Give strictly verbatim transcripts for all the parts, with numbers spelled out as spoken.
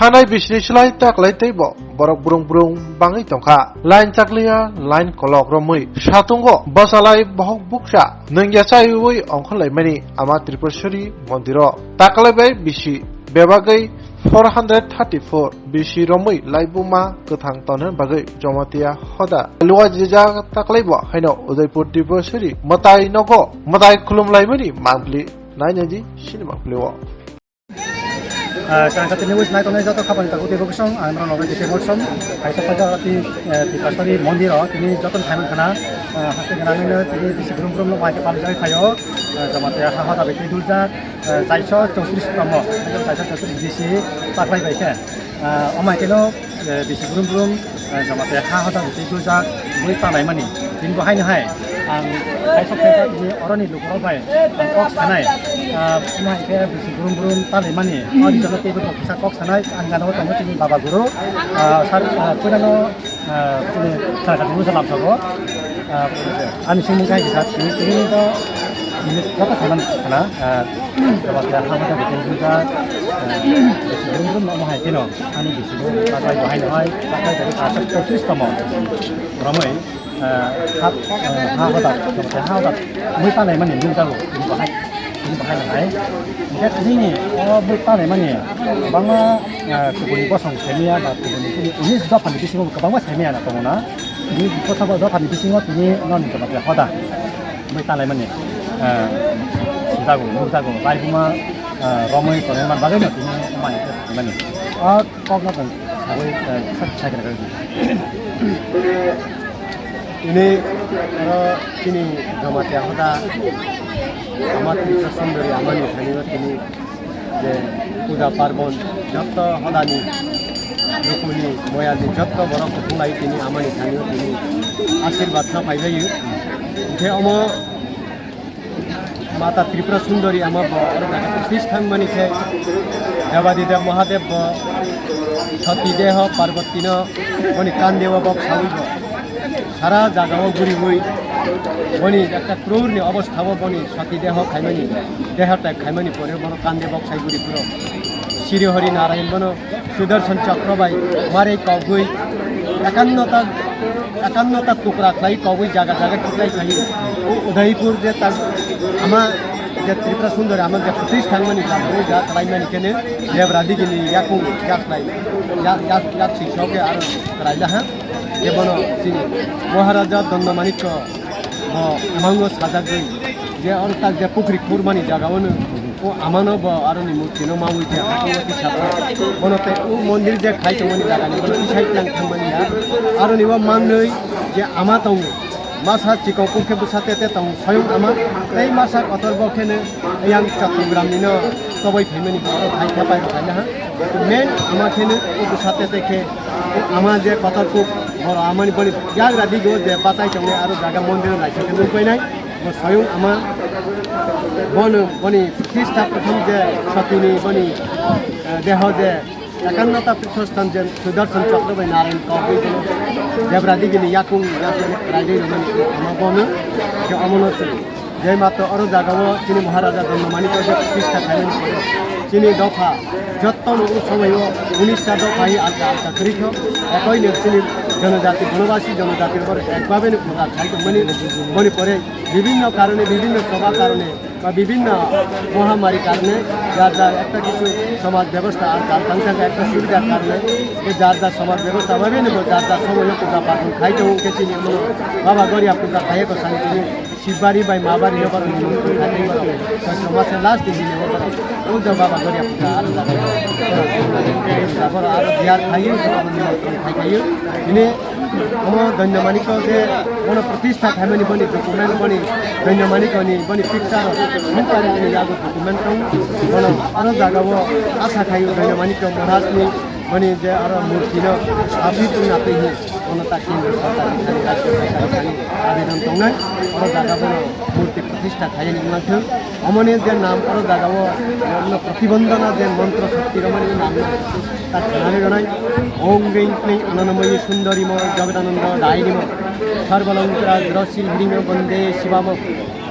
Thanai bisni slai taklai teibo borok brung brung bangwi tongkha. Line chakliya, line kolok romwi satungo bwsalai bohok bukcha nungya chaiwi ongkhorlaimani ama Tripureshwari mondiro. Taklai bai bisi bebagwi four hundred thirty-four bisi romwi laibuma kwthang tongnani bagwi Jamatia hoda luajijak. Taklaibo haino Udaipur Tripureshwari mwtai nogo mwtai khulumlaimani mangpili nainani sini mangpilio. Ah, chwng khatini wis nai tongnai joto khapani takhuk tei bwswng, ang norok nokni tei bwswng, kaisa paja ati, eh, Tripureshwari mondir o tini joto thaiman khana, ah, haste gana nini tini bisi brum brum no bai khe paljak phaio, ah, Jamatia ha hoda bai tei duljak, ah, chaiso chowtris tomo, chaiso chowtris bisi taklai bai khe, ah, omo hai kheno, eh, bisi brum brum, eh, Jamatia ha hoda bai tei duljak bui tanai mani. Tini bo haino hai, ang kaisa khaijak ni oroni lukurok bai ang kok sanai, ah, phano hai khe bisi brum brum tanai mani. O rijak no teibo kok kisa kok sanai, ang gana o tongo chini baba guru, ah, sar, ah, puila no, ah, chini sar kati musa lamsago, ah, ani singmung khai kisa tini, tini to, tini joto saiman khana, ah, Jamatia ha hoda bai tei duljak, ah, bisi brum brum no omo hai kheno ani bisi brum taklai bo haino hai taklai bai khe kaisa chowtris tomo romwi. Ah, ha, ah, ha hoda, ha hoda. Bui tanai mani nung jago, tini bahai, tini bahai nang hai. Hingke tini o bui tanai mani bangma, ah, kubuni bosong saimaya ba kubuni tini unis dopha ni bisingo kwbangma saimaya na tongo na. Tini kotha bo dopha ni bisingo tini non Jamatia hoda. Bui tanai mani, ah, sijago, nung jago, bai buma, ah, romwi tonwi man bagwi no tini mai mani. O Kokno tong sawi, eh, sak-, sakra kari. Tini oro chini Jamatia hoda ama Tripura Sundori amani thani o tini je puja parbon jotto hodani rukuni moyani jotto borok kuthung lai tini amani thani o tini ashirbad sa paijaio. Hingke omo Mata Tripura Sundori ama bo oro jaga pis thang mani khe Devadi Dev Mahadev bo Sati Deho Parvati no boni kande o bok sawi bo sara jaga o guri wi boni ekta krur ni obostha o boni Sati Deho khaimani, deho type khaimani pore bono kande bok sai guri puro Sri Hari Narayan bono Sudarshan Chakra bai mare kogwi ekannota, ekannota tukra khlai kogwi jaga jaga khiklai khlai. U-, Udaipur je ta ama je Tripura Sundori ama je pratishthang mani jaga ja khlai mani kene Debra digini yakung yak khlai yak, yak, yak sing soke aro khlai laha. Je bono chini Maharaja Dondamanikko bo mango sajagwi je oro tak je pukri khurmani jaga ono o amano bo aroni murti no mawi je hatingo tisabo bono te o mondir je khai tongmani jaga ni bono tisai tang thangmani ya aroni bo mangnoi je ama tongo masa chikon khe bwsa tete tongo soyong ama tei masa kotor bo kheno yang Chattogram ni no toboi phaimani bo oro khai khapai rok khai ha main ama kheno o bwsa tete khe ama je kotor kuk boro amani boni yagra digo je bachai tongnai aro jaga mondir naisingkhe nukbainai bo soyong ama bono boni Khrista prothom je sotini boni, eh, deho je ekannota pithostan je Sudarshan Chakra bai Narayan kogwi bono Debra digini yakung yakung raidai romani ama bono je omono se. Je matro oro jaga o chini Maharaja Dondamanikko je pratishta khaimani pore chini dopha jotto no o somoi o unista dopha hi alka alka kwrwi kho. Ekoi no chini jonojati, bonobasi jonojati boro ekbabe no puja khai tongmani. Boni pore bibhinno karone, bibhinno sobha karone ba bibhinno mohamari karone jar jar ekta kichu somaj bebosta alka alka wngkha, ekta subidha karone je jar jar somaj bebosta babe no bo jar jar somoi o puja parbon khai tongo. Hwnkhe chini omono Baba Goria puja khai ko sani chini Sibari bai mabari no borok ni mukti khaitwi borok. Chwng masa last ni bini borok. O jang Baba Goria puja aro jaga. Borok aro biyar khayu, borok ni mukti khai khayu. Bini omo Danya Manikko je bono pratistha khaimani boni document boni Danya Manikko ni boni picture rok. Mukari ni yago document tong. Bono aro jaga o asa khayu Danya Manikko Maharaj ni boni je aro murti no sthapi tongna twi hi. Bono ta kendro sorkar ni thani, rajyo sorkar ni thani abedan tongnai. Oro jaga bono murti pratistha khaiyani wngmantwk. Omoni je nam oro jaga o, bono protibondhona je montro shokti romani nam no ta khanani ronai. Om Gring Kring Anandamayi Sundorimo Jagadananda Dainimo Sarvalangkara Jrosing Hirimo Bande Shivamo.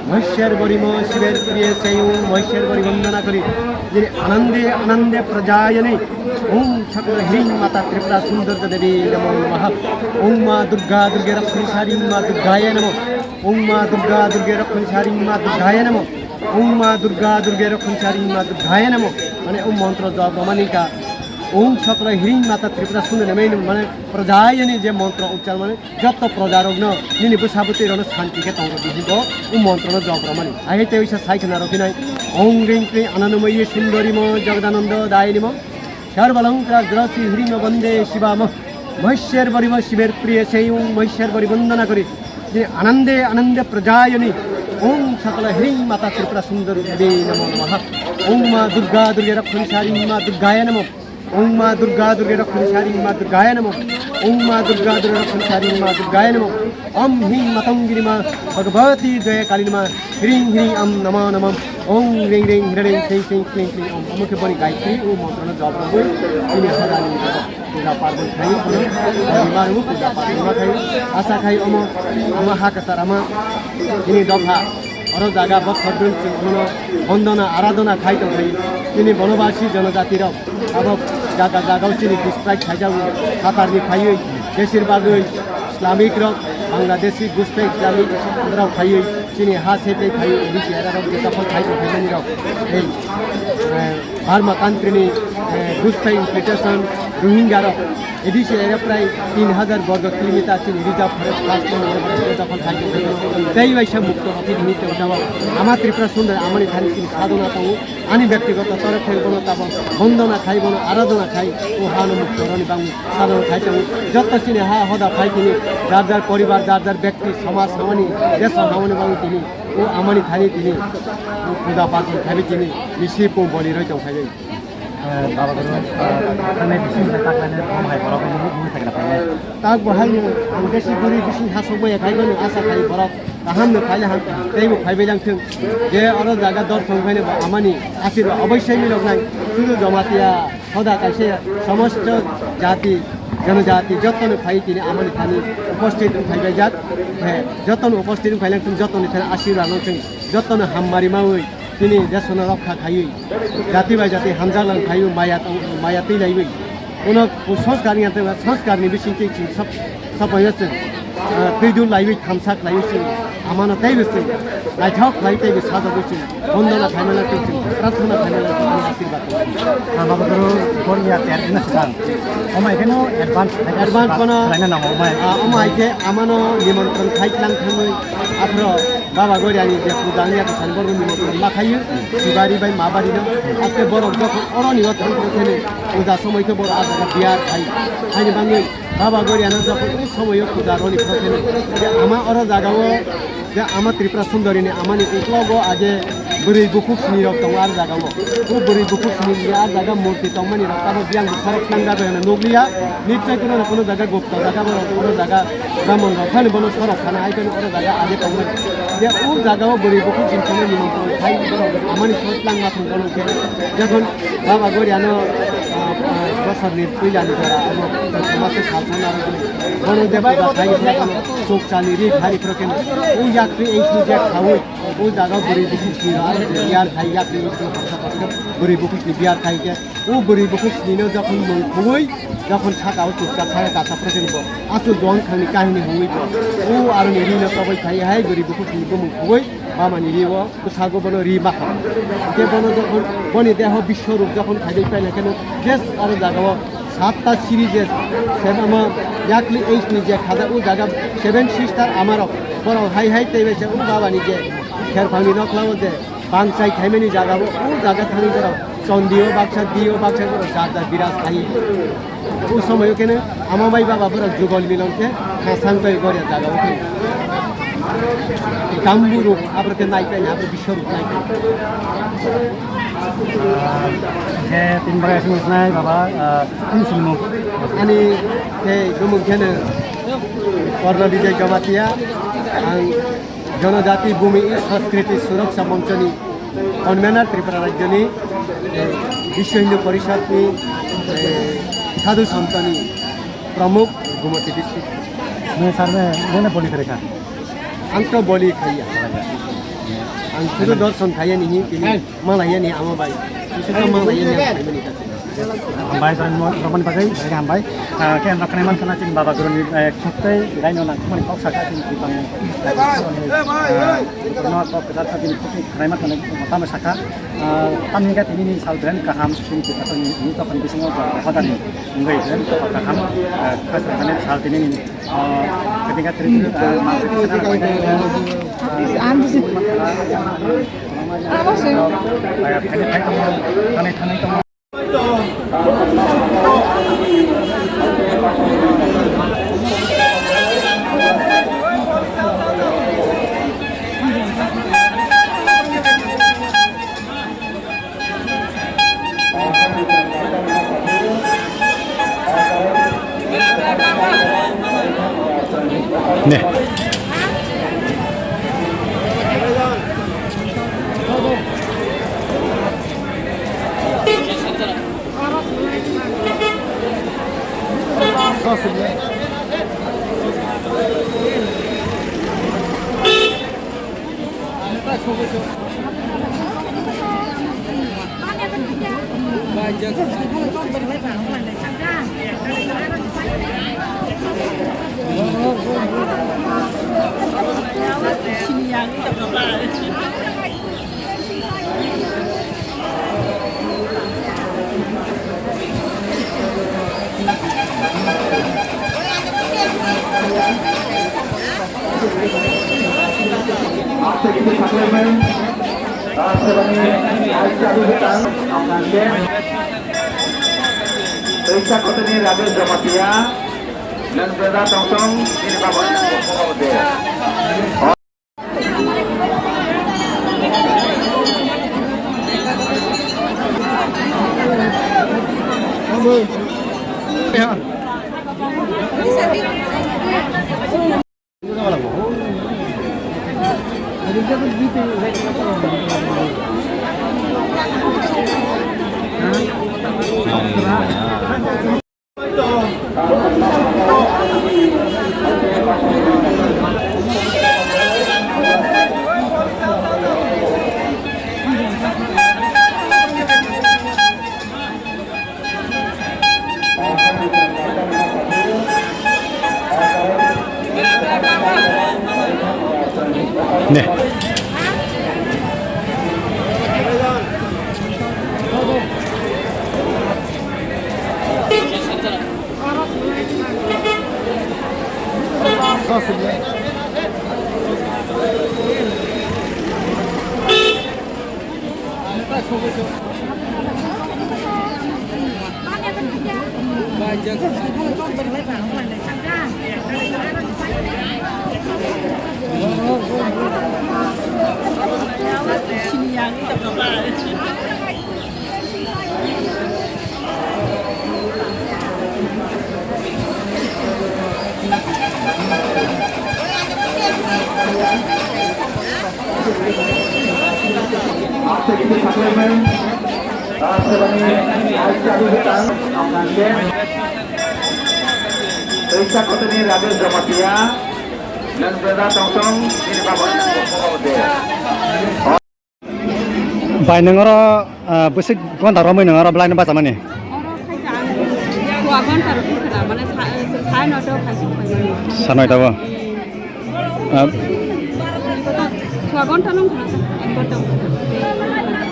Maheshwar Borimo Shiver Priye Seyung Maheshwar Bori Vandana Kori. Jini Anande Anande Prajayani. Om Sakra Hring Mata Tripura Sundar Devi Namo Namaha. Om Ma Durga Durga Rakshani Sari Ma Durgaya Namo. Om Ma Durga Durga Rakshani Sari Ma Durgaya Namo. Om Ma Durga Durga Rakshani Sari Ma Durgaya Namo. Mane o montro jop romani ka. Om Sakra Hring Mata Tripura Sundar Devi Namo. Mane prajayani je montro uchchar mane Jotto projarokno nini bwsa bwtwirokno santi khe tongrwdi hinwi bo o montrono jop rwmani. Ahai tei oisa sai khna rw phinai, Ong ring kring ananomayi sundorimo jagadanando dayinimo sarvalangkra grasi hirimo bande shivamo maheswar baribo shiver priye seyung maheswar bari bondona kori je anande anande prajayani Ong sakala hring mata Tripura sundor devi namo namaha. Ong ma Durga Durga rakkhani sari ma Durgaya namo. Om Ma Durga Durga Rakkhani Sari Ma Durgaya Namo. Om Ma Durga Durga Rakkhani Sari Ma Durgaya Namo. Om Hing Matang Giri Ma Bhagavati Jaya Kali Namo. Hring Hring Am Namo Namo. Om Ring Ring Hring Ring Sing Sing Sing Sing Om. Omo khe boni gayatri o montrono jop rwgwi bini hodani puja parbon khaio, boni maruo puja parbon ma khaio. Asa khai omo, omo ha kwchar ama bini dopha. Oro jaga bo sordun chwng bono bondona aradhona khai tongkhaio. Chini bonobasi jonojati rok abo jaga jaga o chini distract khaijago. Phatarni phaiwi besir bagwi Islamik rok, Bangladeshi guste Islamik rok phaiwi chini ha se tei phaiwi A D C area rok je dokhol khai tongkhaimani rok. Ei, eh, Burma country ni, eh, guste infiltration Rohingya rok. A D C area prai tin hajar borgo kilometer chini reserve forest first time area dokhol khai tongkhaio. Tei waisa mukto rok chini hinwi tongjago. Ama Tripura Sundar amani thani chini sadhona tongo. Ani byaktigoto torok khai bono tabo bondona khai bono aradhona khai o hano mukto roni bangwi sadhona khai tongo. Jotto chini ha hoda phai chini jar jar poribar jar jar byakti somaj hamani desh hamani bangwi chini o amani thani chini o puja parbon khaiwi chini bisi pung boli roi tongkhaio. Eh, Baba Guru, eh, thangnaini bising khe taklainai, bo hai borok nini, nini thaigra phainai. Tak bo haino ang besi guri bising hasok maya khai mano, asa khai borok kaham no phaile ham tei bo phaibai lang thung. Je oro jaga dor song phaino bo amani asirwad oboisoi milok nai. Sudu Jamatia hoda kaisa somosto jati, jonojati jotto no phai tini amani thani uposthit phaibai jak. He, jotto no uposthit phai lang thung, jotto ni thani asirwad no thung, jotto no hammari maui. Chini desona rokha khaiwi, jati bai jati hamjaklang khaiwi, maya tong, maya twi laiwi. Uno sanskar ni ante sanskar ni bising twi chwng sap, sapai ya chwng, ah, twi dun laiwi, thamsa khlaiwi chwng, amano teibo chwng naithok khlai teibo sajagwi chwng, bondona khaimana twi chwng, prarthana khaimana twi chwng, asirwad tong. Ah, Baba Guru, bor ya ter ina sedang. Omai keno advance, advance kono khlaina nango, omai. Ah, omai khe amano nimontron khai tlang thangwi, aphro Baba Goriani je puja wngya kwchani borok ni motong ma khaio, Sibari bai Mabari no. Haste borok jokhon oroni o thang thang thani puja somoi khe borok ah jaga biyar khai. Haini bangwi Baba Goriano jokhon o somoi o puja roni phano thani je ama oro jaga o je ama Tripura Sundori ni amani uklogo age bwrwi bukhuk sni rok tongo ah jaga o. O bwrwi bukhuk sni ni ah jaga murti tongmani rok abo biyang bwsarok tang jaga hwnwi nukliya. Nichai kuno na kuno jaga gupta jaga borok kuno jaga Ramon rok phano bono sorok khana hai phano oro jaga age tongmani. Je o jaga o bwrwi bukhuk chini tongmani mantong khai borok amani soi tlang ma thang bono khe. Jokhon Baba Goriano, ah, ah, bosor ni puila ni jora amo thoma se sal thang aro bono je puja khai phano chuk chani ri khai phano khe o yak twi ei sni je khaui o jaga bwrwi bukhuk chini ro aro biyar khai yak twi ei sni bwrwi bukhuk chini biyar khai khe. O bwrwi bukhuk snino jokhon mung khugwi, jokhon saka o chukchak saka kasa phwrwkhe bo asu juang thangni kahini hwnwi bo. O aroni rino toboi phai hai bwrwi bukhuk sni bumung khugwi bamani rio bwsago bono ri makha. Hwnkhe bono jokhon boni deho biswarup jokhon khaidai paina kheno just aro jagao satta siri je sebama yakli eight ni je khaja o jaga seven sister amarok borok hai hai teibaisa o babani je kherphangni nokhla o je Bangchai khaimani jaga bo, o jaga thani borok chondi o baksa, di o baksa borok jar jar biras khai. O somoio kene ama bai baba borok jugol milon khe khasang bai goria jaga o khe. Gambu rok abro khe nai kai, abro biswa rok nai kai. Ah, khe tin bagai sung nai baba, ah, tin sung mo. Ani khe gumung khe no Korna Vijay Jamatia, ang Jonojati Bhumi Sanskriti Suraksha Monchoni convener Tripura Rajyoni, eh, Biswa Hindu Porishadni, eh, Sadhu Santoni Pramukh Gumati District. Nung sarne nene boli kare kha? Ang to boli khaiya. Ang sudu dorson khaiya ni hi tini malaiya ni ama bai. Sudu malaiya ni ama bai mani kha. Hambai, join mo-, romani bagwi, bagwi hambai. Ah, khe ang khwnai mankha na chini baba guruni, eh, khuk tei raino nangkukmani kok sakha chini bwskango. Eh, bhai, eh, bhai, eh. Ah, no kok kwtal kha chini khuk tei khwnai mankha na tamo sakha. Ah, tamni khe tini ni sal belai kaham chini Tiprasani ni tokoni bisingo hodani wngwi belai kaham, ah, khasra kani sal tini ni. Ne. Preksa kotini Rajesh Jamatia, nang beda tongtong, ini bapak. Ne. Preksa kotini Rajesh Jamatia, nang beda tongtong, ini bapak. Bai, nwng oro, ah, bwswk gonta romwi nwng oro bwlaino bachamani? Oro khaisa ang dua gonta rok wngkha na, mane sa-, sa noito khaisa khaimani. Sa noito bo? Ah. Dua gonta no wngkha na, ek gonta wngkha na.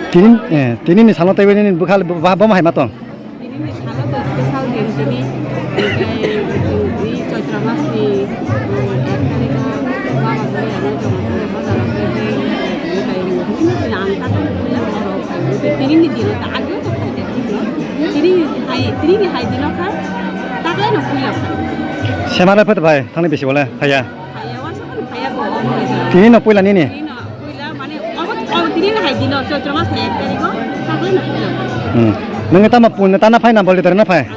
Tini, eh, tini ni salo teibo nini bwkhal bo, bo, bo hai ma tong? Tini ni salo to special din tini, tei chwng ni chaitra mas ni, um, ek tarikh o mama bwrwi ano joma tongwi bwskango tei mwtai rwngwi tini ang takhuk puila borok phaiwi tini ni dino ta ageo to phaikha tini no. Tini ni hai, tini ni hai dino kha taklai no puila phai. Sema lai phato bhai, thangni bisi bole phaiya. Phaiya, uansukmani phaiya bo, omo hai jora. Tini no puila nini? Tini no puila, mane, obo, obo tini no hai dino, Chaitra mas ni ek tarikh o, sakle no puila. Hmm. Nwng tamo pun tana phai na boli tara na phai? Ang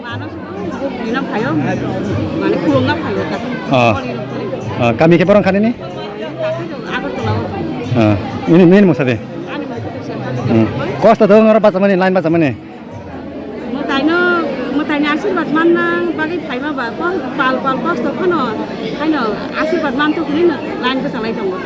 mano sudo, bini no phaio, mane, khulum na phaio ta. Oh. Boli no phaio. Oh, kami khe borong khani ni? Kami to Agartala o. Oh, ini, ini mungsa de. Ani mungsa de. Hmm. Kosto to ngora bachamani, line bachamani. Mwtaino, mwtaini asirwad manna bagwi phaima ba, ko-, pal pal kosto phano, haino asirwad manthok hinwi no line bwchalai tongo.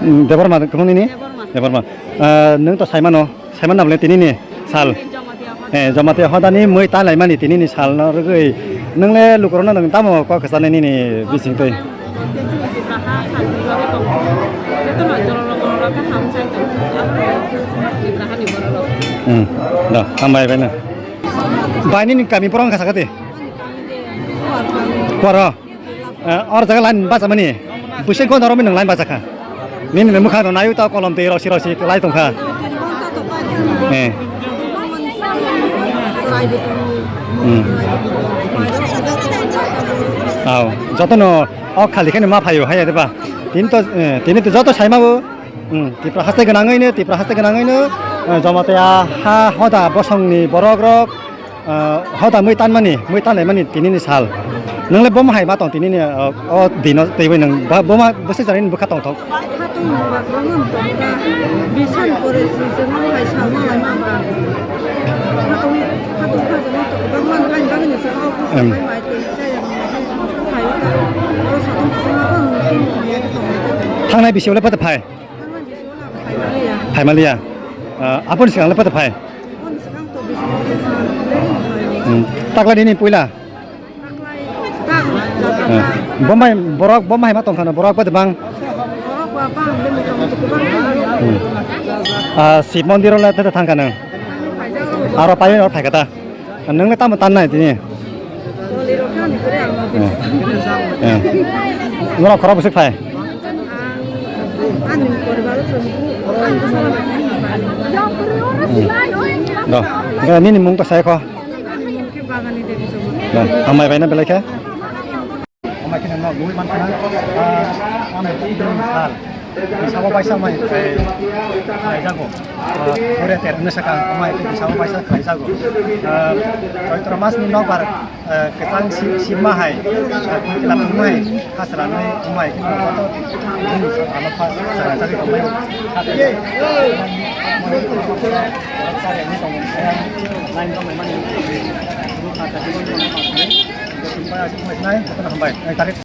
Mm, Debbarma, kwbangni ni? Debbarma. Debbarma. Ah, nwng to saimano, saiman na bole tini ni sal? Tini Jamatia hor. Eh, Jamatia hodani mui tanlaimani tinini salno rwgwi nwngle lukurokno nwng tamo kok kwcharnai nini bisingtwi? Hmm, da, hambai bai no. Bai nini kami borok wngkha sakati? Kwaro. Eh, or jaga line bachamani. Buisai gonda romwi nwng line bachakha. Nini ni mwkhang no naio ta kolom twi rosi rosi kwlai tongkha. Eh. Hmm. Aw, jotono o khali kheno ma phaio haiya deba. Tini to, eh, tini to joto saimago. Hmm, Tipra haste gwnangwi no, Tipra haste gwnangwi no, eh, Jamatia ha hoda bosongni borok rok. Ah, hoda mui tanmani, mui tanlaimani tinini sal. Nwngle bomo hai ma tong tinini, ah, o dino twiwi nwng ba, boma bwswk jani bwkha tongthok. Khatung nung ba kwbangma tongkha. Bisan pore si se nung hai sa ma lai ma ba. Khatung, khatung kha jani to kwbangma nung hai bagwi ni sa o bwswk Em. Hai mai tei chaya nung hai hai ta. O satung kwbangma ang nung tong ya tong. Thangnai bisi wle pata phai. Phaimaliya. Ah, aboni swkang le pata phai? Hmm. Takla nini puila? Ah, bombai borok, bombai ma tongkha na borok bade bang? Hmm. Ah, Shiv mondir le tete thangkha nang? Aro payo aro phaikha ta? Nwngle tamo tannai tini? Eh. Eh. Norok khorok bwswk phai? Do. Nini mung to sai kho. Do. Hambai bai na belai khe. Amai kheno nok nugwi mankha na, ah, ang bini sal, bisao baisa mai, eh, khlaijago. Ah, pore ter hwnwi sakha, amai khe bisao baisa khlaijago. Ah, Choitro mas ni nokbar, eh, kwchang si-, sima hai, ah, kila tongma hai, ha chwranwi amai kheno joto bini sal ano pha chwranjagwi tongmani. Hambai.